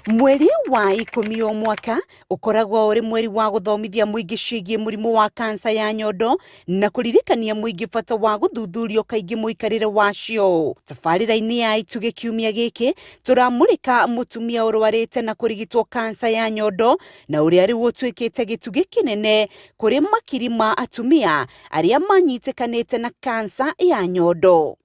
Mweri wa 10 o mwaka ũkoragwo ũrĩ mweri wa gũthomithia mũingĩ ciĩgiĩ mũrimũ wa kansa ya nyondo na kũririkania mũingĩ bata wa gũthuthurio kaingĩ mũikarĩre wacio. Tabarĩra-inĩ ya Itugĩ kiumia gĩkĩ tũramũrĩka mũtumia ũrwarĩte na kũrigitwo kansa ya nyondo na ũrĩa rĩu ũtuĩkĩte gĩtugĩ kĩnene kũrĩ makiri ma atumia arĩa manyitĩkanĩte na kansa ya nyondo.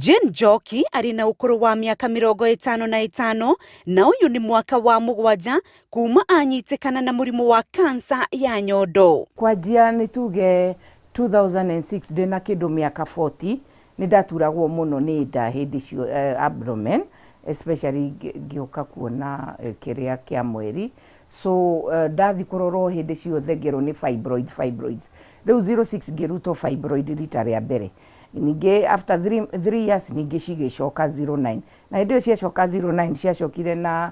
Jane Njoki arĩ na ũkũrũ wa mĩaka 55 na ũyũ nĩ mwaka wa 7 kuma anyitĩkana na mũrimũ wa kansa ya nyondo. Kwanjia nĩ tuge 2006 ndĩna kĩndũ mĩaka 40 nĩ ndaturagwo mũno nĩ nda hĩndĩ cio, abdomen especially ngĩũka kuona kĩrĩa kĩa mweri. So ndathi kũrorwo hĩndĩ ciothe ngerwo nĩ fibroids, fibroids. Rĩu 06 ngĩrutwo fibroid rita rĩa mbere. Ningĩ after 3 years ningĩ cigĩcoka 09. Na hĩndĩ ĩyo ciacoka 09 ciacokire na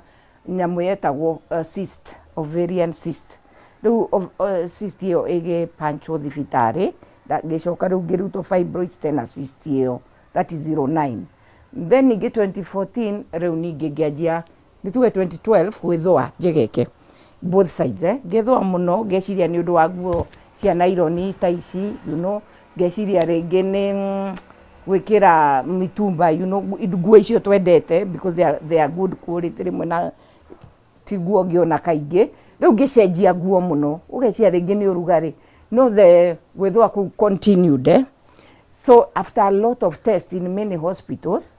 nyamũ yetagwo cyst, ovarian cyst. Rĩu cyst ĩyo ĩgĩpanchwo thibitarĩ, ngĩcoka rĩu ngĩrutwo fibroids tena cyst ĩyo, that is 09. Then ningĩ 2014 rĩu ningĩ ngĩanjia, nĩ tuge 2012 gwĩthũa njegeke both sides, eh? Ngĩthũa mũno ngeciria nĩ ũndũ wa nguo cia naironi ta ici, ngeciria rĩngĩ nĩ gwĩkĩra mitumba, nguo icio twendete because they are good quality rĩmwe na ti nguo ngĩona kaingĩ. Rĩu ngĩcenjia nguo mũno, ũgeciria rĩngĩ nĩ ũrugarĩ, no the gwĩthũa kũu continued, eh? So after a lot of tests in many hospitals,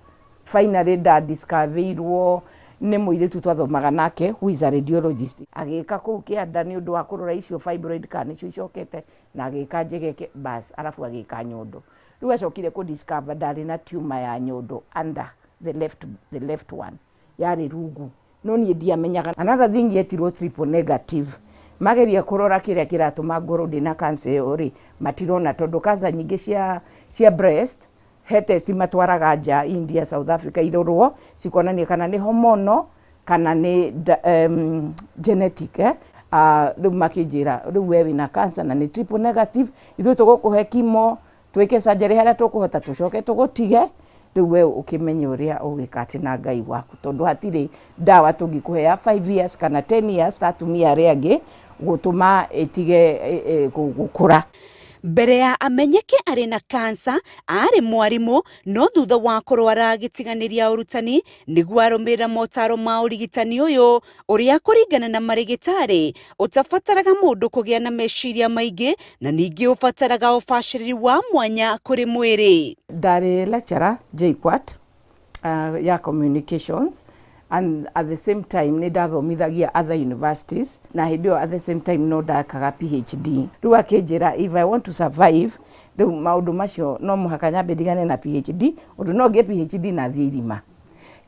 finally ndadiscoverirwo nĩ mũirĩtu twathomaga nake who is a radiologist, agĩka kũu kĩanda nĩ ũndũ wa kũrora icio fibroid kana nĩcio icokete, na agĩka njegeke bas, arabu agĩka nyondo. Rĩu acokire kũ discover ndarĩ na tumor ya nyondo under the left one, yarĩ rungu, no niĩ ndiamenyaga. Another thing yetirwo triple negative. Mageria kũrora kĩrĩa kĩratũma ngorwo ndĩna cancer ĩyo rĩ, matirona, tondũ cancer nyingĩ cia breast he test matwaraga nja, India, South Africa, irorwo cikonania kana nĩ hormonal kana nĩ genetic, eh? Rĩu makĩnjĩra rĩu we wĩna cancer na nĩ triple negative, ithuĩ tũgũkũhe chemo, twĩke surgery harĩa tũkũhota, tũcoke tũgũtige. Rĩu we ũkĩmenye ũrĩa ũgwĩka atĩ na Ngai waku, tondũ hatirĩ ndawa tũngĩkũhe ya 5 years kana 10 years ta atumia arĩa angĩ gũtũma ĩtige gũkũra. Mbere ya amenyeke arĩ na kansa arĩ mwarimũ, no thutha wa kũrwara agĩtiganĩria ũrutani nĩguo arũmĩrĩra motaro ma ũrigitani ũyũ ũrĩa kũringana na marĩgĩtarĩ ũtabataraga mũndũ kũgĩa na meciria maingĩ na ningĩ ũbataraga ũbacĩrĩri wa mwanya kũrĩ mwĩrĩ. Ndarĩ lecturer JKUAT ya communications, and at the same time nĩ ndathomithagia other universities, na hĩndĩ ĩyo at the same time no ndakaga PhD. Rĩu akĩnjĩra if I want to survive rĩu maũndũ macio no mũhaka nyambe ndigane na PhD, ũndũ no ngĩe PhD na thiĩ irima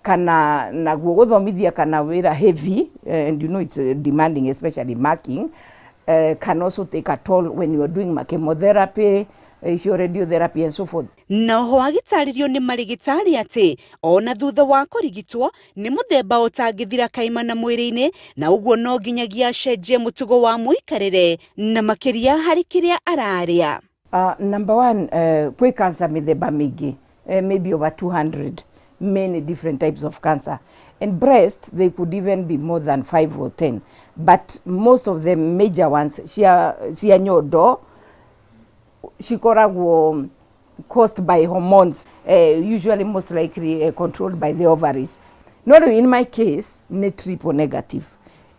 kana naguo gũthomithia kana wĩra heavy, and you know it's demanding, especially marking, can also take a toll when you are doing chemotherapy, icio radiotherapy and so forth. Na oho agĩtarĩrio nĩ marĩgĩtarĩ atĩ ona thutha wa kũrigitwo nĩ mũthemba ũtangĩthira kaimana mwĩrĩ-inĩ, na ũguo no nginyagia acenjie mũtugo wa mũikarĩre na makĩria harĩ kĩrĩa ararĩa. Number one, kwĩ cancer mĩthemba mĩingĩ, maybe over 200, many different types of cancer. And breast, they could even be more than 5 or 10. But most of the major ones, cia nyondo, cikoragwo caused by hormones, usually most likely controlled by the ovaries. Not in my case, ni triple negative.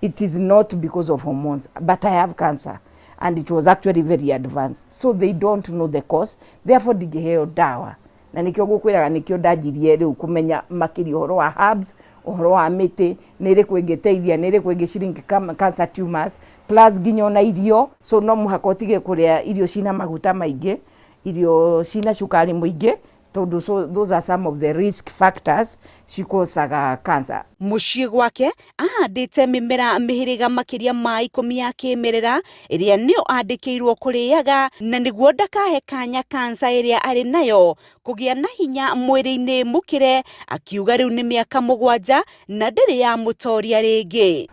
It is not because of hormones, but I have cancer. And it was actually very advanced. So they don't know the cause. Therefore, ndingĩheo ndawa. Na nikĩo ngũkwĩraga nĩkĩo ndanjirie rĩu kũmenya makĩria ũhoro wa herbs, ũhoro wa mĩtĩ, nĩ ĩrĩkũ ĩngĩteithia, nĩ ĩrĩkũ ĩngĩ shrink cancer tumors, plus nginya ona irio. So no mũhaka ũtige kũrĩa irio cina maguta maingĩ, irio cina cukari mũingĩ, tondũ so those are some of the risk factors cikosaga cancer. Mũciĩ gwake ahandĩte mĩmera mĩhĩrĩga makĩria ma 10 ya kĩmerera ĩrĩa nĩyo andĩkĩirwo kũrĩaga na nĩguo ndakahe kanya kansa ĩrĩa arĩ nayo kũgĩa na hinya mwĩrĩ-inĩ mũkĩre, akiuga rĩu nĩ mĩaka 7 na ndĩrĩ ya mũtoria rĩngĩ.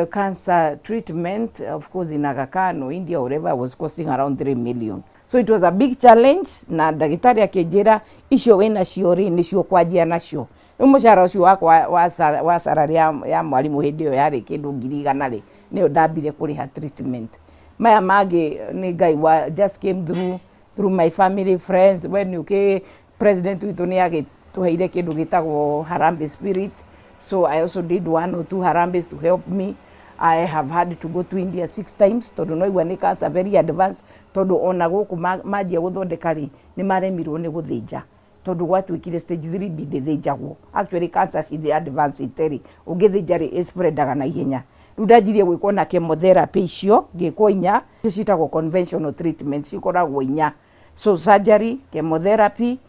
Cancer treatment, of course, in Aga Khan or India or wherever, was costing around 3 million. So it was a big challenge, na ndagĩtarĩ akĩnjĩra icio wĩnacio rĩ, nĩcio kwanjia nacio. Rĩu mũcara ũcio wakwa wa salary ya mwarimũ hĩndĩ ĩyo yarĩ kĩndũ 100,000 rĩ, nĩyo ndambire kũrĩha treatment. Maya mangĩ nĩ Ngai wa just came through my family, friends. When you president witũ nĩ agĩtũheire kĩndũ gĩtagwo Harambee Spirit, so I also did one or two harambees to help me. I have had to go to India six times tondũ no igua nĩ cancer very advanced, tondũ ona gũkũ manjia gũthondeka rĩ, nĩ maremirwo nĩ gũthĩnja tondũ gwatuĩkire stage 3B ndĩthĩnjagwo. Actually, cancer cithi advanced rĩ, ũngĩthĩnja rĩ, ĩspreadaga na ihenya. Rĩu ndanjirie gwĩkwo na chemotherapy, icio ngĩkwo inya, icio ciĩtagwo conventional treatment, cikoragwo inya, so surgery, chemotherapy,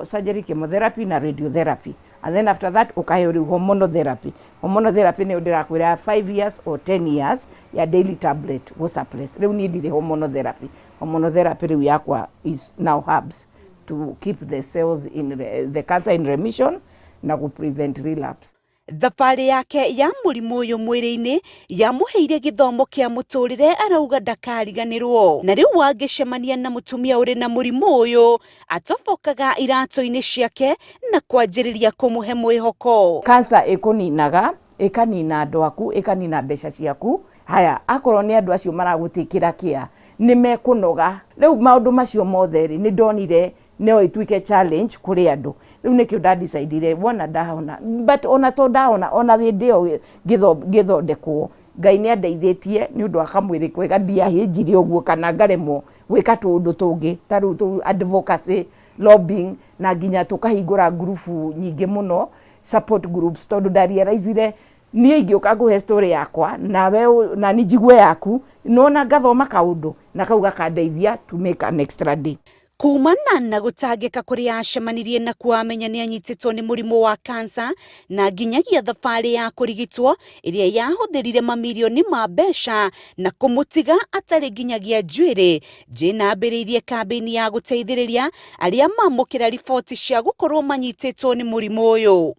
surgery, chemotherapy na radiotherapy, and then after that ukaheo rĩu hormonal therapy. Hormonal therapy nĩyo ndĩrakwĩra 5 years or 10 years ya daily tablet gũ suppress. Rĩu niĩ ndirĩ hormonal therapy. Hormonal therapy rĩu yakwa is now herbs to keep the cells in the cancer in remission na gũ prevent relapse. Thabarĩ yake ya mũrimũ ũyũ mwĩrĩ-inĩ yamũheire gĩthomo kĩa mũtũrĩre arauga ndakariganĩrwo, na rĩu angĩcemania na mũtumia ũrĩ na mũrimũ ũyũ, atobokaga iratũ-inĩ ciake na kwanjĩrĩria kũmũhe mwĩhoko. Cancer ĩkũninaga, ĩkanina andũ aku, ĩkanina mbeca ciaku. Haya, akorwo nĩ andũ acio maragũtĩkĩra kĩa nĩ mekũnoga. Rĩu maũndũ macio mothe rĩ, nĩ ndonire no ĩtuĩke challenge kũrĩ andũ. Rĩu nĩkĩo ndadecidire wona ndahona, but ona to ndahona, ona hĩndĩ ĩyo ngĩthondekwo, Ngai nĩ andeithĩtie nĩ ũndũ wa kamwĩrĩ kwega, ndiahĩnjire ũguo kana ngaremwo gwĩka tũũndũ tũngĩ ta rĩu tũ advocacy, lobbying, na nginya tũkahingũra ngurubu nyingĩ mũno, support groups, tondũ ndarealizire niĩ ingĩũka ngũhe story yakwa nawe na ni njigue yaku, nona ngathoma kaũndũ na kau gakandeithia to make an extra day. Kumana na gũtangĩka kũrĩa acemanirie nakuo amenya nĩ anyitĩtwo nĩ mũrimũ wa kansa, na nginyagia thabarĩ ya kũrigitwo ĩrĩa yahũthĩrire mamirioni ma mbeca na kũmũtiga atarĩ nginyagia njuĩrĩ, Jane ambĩrĩirie kambĩini ya gũteithĩrĩria arĩa mamũkĩra riboti cia gũkorwo manyitĩtwo nĩ mũrimũ ũyũ.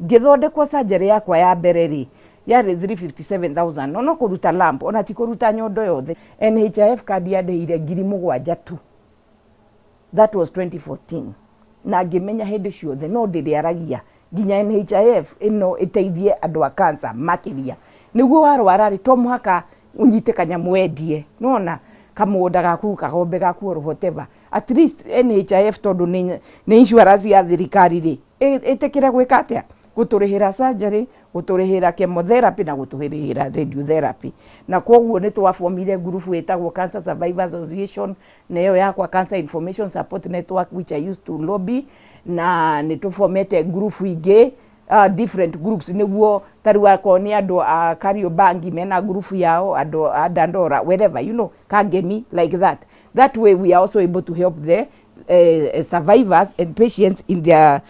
Ngĩthondekwo surgery yakwa ya mbere rĩ, yarĩ 357,000, no no kũruta lump, ona ti kũruta nyondo yothe. NHIF card yandĩhire 7,000 tu. That was 2014, na ngĩmenya hĩndĩ ciothe no ndĩrĩaragia nginya NHIF ĩno ĩteithie andũ a cancer makĩria, nĩguo warwara rĩ, to mũhaka ũnyite kanyamũ wendie, nona kamũgũnda gaku, kagombe gaku or whatever. At least NHIF, tondũ nĩ insurance ya thirikari rĩ, ĩtĩkĩre gwĩka atĩa, gũtũrĩhĩra surgery, gũtũrĩhĩra chemotherapy na gũtũrĩhĩra radiotherapy. Na koguo nĩ twabomire ngurubu ĩtagwo Cancer Survivors Association, na ĩyo yakwa Cancer Information Support Network, which I used to lobby, na nĩ tũbomete ngurubu ingĩ, different groups, nĩguo tarĩu akorwo nĩ andũ a Kariobangi mena ngurubu yao, andũ a Dandora, wherever, Kangemi, like that. That way we are also able to help the survivors and patients in their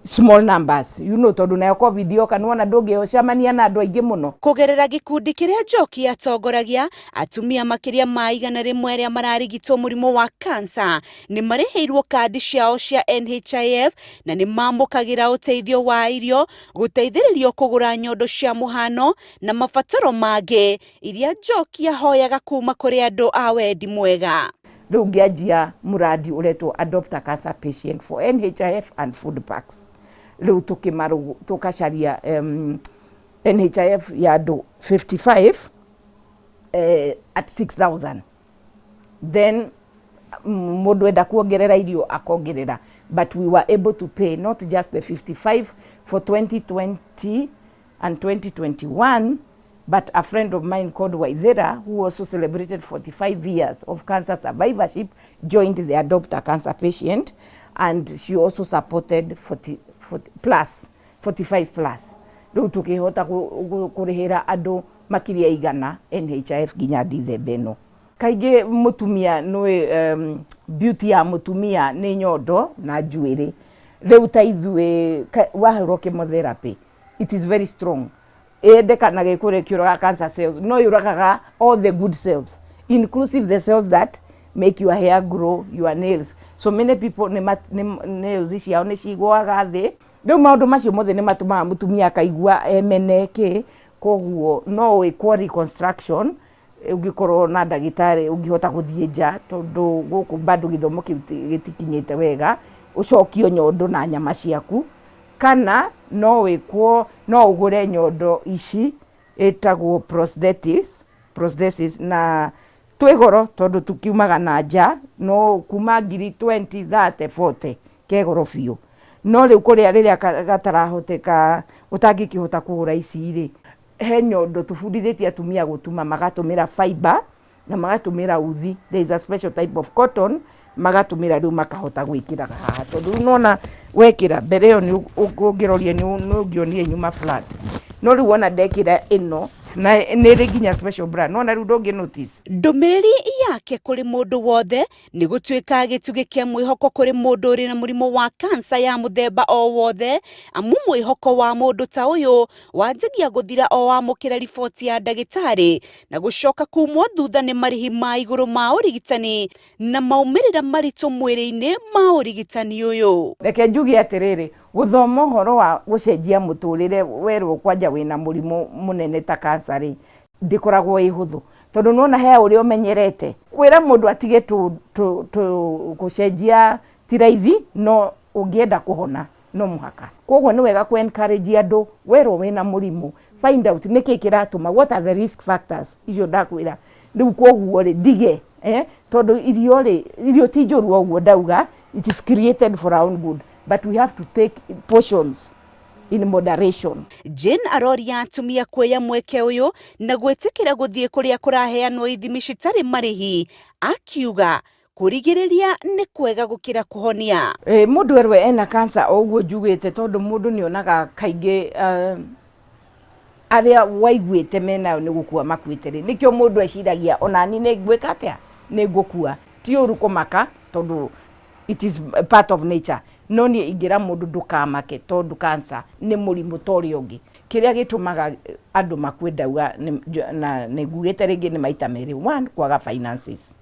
small numbers, tondũ nayo COVID yoka, nĩwona ndũngĩcemania na andũ aingĩ mũno. Kũgerera gĩkundi kĩrĩa Njoki atongoragia, atumia makĩria ma 100 arĩa mararigitwo mũrimũ wa kansa nĩ marĩhĩirwo kandi ciao cia NHIF na nĩ mamũkagĩra ũteithio wa irio, gũteithĩrĩrio kũgũra nyondo cia mũhano na mabataro mangĩ iria Njoki ahoyaga kuma kũrĩ andũ a wendi mwega. Rĩu ngĩanjia mũrandi ũretwo Adopt a Cancer Patient for NHIF and food packs. Rĩu tũkacaria NHIF ya andũ 55 at 6000, then mũndũ enda kuongerera irio akongerera, but we were able to pay not just the 55 for 2020 and 2021, but a friend of mine called Waithera, who also celebrated 45 years of cancer survivorship, joined the Adopt a Cancer Patient, and she also supported 40, 40 plus, 45 plus. Rĩu tũkĩhota kũrĩhĩra andũ makĩria 100 NHIF nginya Dithemba ĩno. Kaingĩ mũtumia nĩ beauty ya mũtumia nĩ nyondo na njuĩrĩ. Rĩu ta ithuĩ wahũrwo chemotherapy, it is very strong, ĩendekanaga ĩkũrĩ ĩkĩũraga cancer cells, no yũragaga all the good cells, inclusive the cells that make your hair grow, your nails. So many people nĩ nails ciao nĩ cigũaga thĩ. Rĩu maũndũ macio mothe nĩ matũmaga mũtumia akaigua emene kĩ. Koguo no wĩkwo reconstruction ũngĩkorwo na ndagĩtarĩ ũngĩhota gũthiĩ nja, tondũ gũkũ bado gĩthomo kĩu gĩtikinyĩte wega, ũcokio nyondo na nyama ciaku. Kana no wĩkwo, no ũgũre nyondo ici ĩtagwo prosthetics, prosthesis, na twĩ goro tondũ tũkiumaga na nja, no kuma ngiri 20, 30, 40, ke goro biũ. No rĩu kũrĩa rĩrĩa gatarahoteka, ũtangĩkĩhota kũgũra ici rĩ, he nyondo tũbundithĩtie atumia gũtuma, magatũmĩra fiber na magatũmĩra uthi, there is a special type of cotton magatũmĩra, rĩu makahota gwĩkĩraga haha, tondũ rĩu nona wekĩra mbere ĩyo nĩ ũngĩroria nĩ ũngĩonire nyuma flat, no rĩu wona ndekĩra ĩno na nĩ ĩrĩ nginya special brand, nona rĩu ndũngĩ notice. Ndũmĩrĩri yake kũrĩ mũndũ wothe nĩ gũtuĩka gĩtugĩ kĩa mwĩhoko kũrĩ mũndũ ũrĩ na mũrimũ wa kansa ya mũthemba o wothe, amu mwĩhoko wa mũndũ ta ũyũ wanjagia gũthira o wamũkĩra riboti ya ndagĩtarĩ na gũcoka kumwo thutha nĩ marĩhi ma igũrũ ma ũrigitani na maumĩrĩra maritũ mwĩrĩ-inĩ ma ũrigitani ũyũ. Reke njuge atĩrĩrĩ, gũthoma ũhoro wa gũcenjia mũtũrĩre werwo kwanja wĩna mũrimũ mũnene ta cancer rĩ, ndĩkoragwo ĩ hũthũ, tondũ nĩwona he ũrĩa ũmenyerete. Kwĩra mũndũ atige gũcenjia ti raithi, no ũngĩenda kũhona no mũhaka. Koguo nĩ wega kũ encourage andũ, werwo wĩna mũrimũ, find out nĩkĩ kĩratũma, what are the risk factors icio ndakwĩra. Rĩu koguo rĩ, ndige tondũ irio rĩ, irio ti njũru o ũguo ndauga, it is created for our own good, but we have to take portions in moderation. Jane aroria atumia kuoya mweke ũyũ na gwĩtĩkĩra gũthiĩ kũrĩa kũraheanwo ithimi citarĩ marĩhi, akiuga kũrigĩrĩria nĩ kwega gũkĩra kũhonia. Mũndũ erwe ena cancer o ũguo njugĩte, tondũ mũndũ nĩ onaga kaingĩ arĩa waiguĩte menayo nĩ gũkua makuĩte rĩ, nĩkĩo mũndũ eciragia onani nĩ ngwĩka atĩa, nĩ ngũkua. Ti ũru kũmaka tondũ it is part of nature, no niĩ ingĩra mũndũ ndũkamake, tondũ cancer nĩ mũrimũ ta ũrĩa ũngĩ. Kĩrĩa gĩtũmaga andũ makue ndauga na nĩ ngugĩte rĩngĩ nĩ maita merĩ: one, kwaga finances;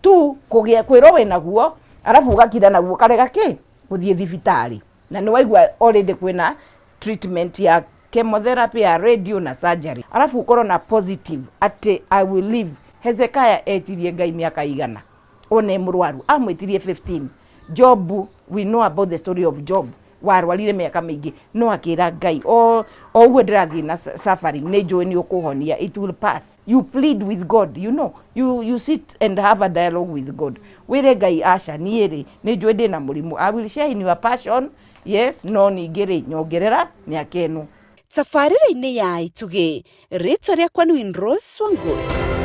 two, kũgĩa kwĩrwo wĩnaguo arabu ũgakira naguo ũkarega kĩ gũthiĩ thibitarĩ, na nĩ waigua already kwĩna treatment ya chemotherapy, ya radio na surgery, arabu ũkorwo na positive atĩ I will live. Hezekiah etirie Ngai mĩaka igana one mũrwaru, amwĩtirie 15. Job, we know about the story of Job, warwarire mĩaka mĩingĩ no akĩra Ngai o ũguo ndĩrathiĩ na suffering, nĩ njũĩ nĩ ũkũhonia, it will pass. You plead with God, you know, you sit and have a dialogue with God, wĩre Ngai, aca, niĩ rĩ, nĩ njũĩ ndĩna mũrimũ, I will share in your passion, yes, no ningĩ rĩ, nyongerera mĩaka ĩno. Tabarĩra-inĩ ya Itugĩ, rĩtwa rĩakwa nĩ Winrose Wangui.